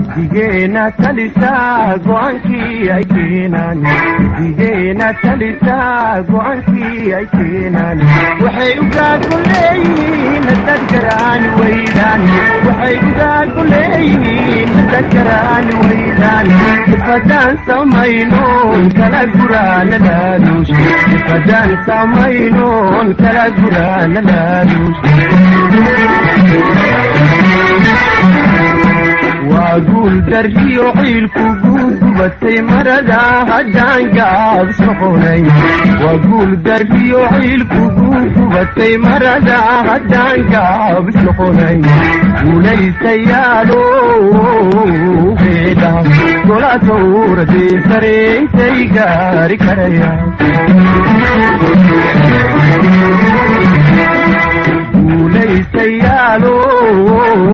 Guddigeena talisaa go'aankii ay keenaan, guddigeena talisaa go'aankii ay keenaan, waxay ugaadku leeyihiin haddaad garaan weydaan, waxay ugaadku leeyihiin haddaad garaan weydaan. Ifadaan samaynoon kala guraana laaluush, ifadaan samaynoon kala guraana laaluush. Waa guul darriyo ciilku guudgubatay marada haddaan gaabis noqonay. Waa guul darriyo ciilku guudgubatay marada haddaan gaabis noqonay. Guulaystayaalo heedha gola towradee sare intay gaari karaya. Guulaystayaalo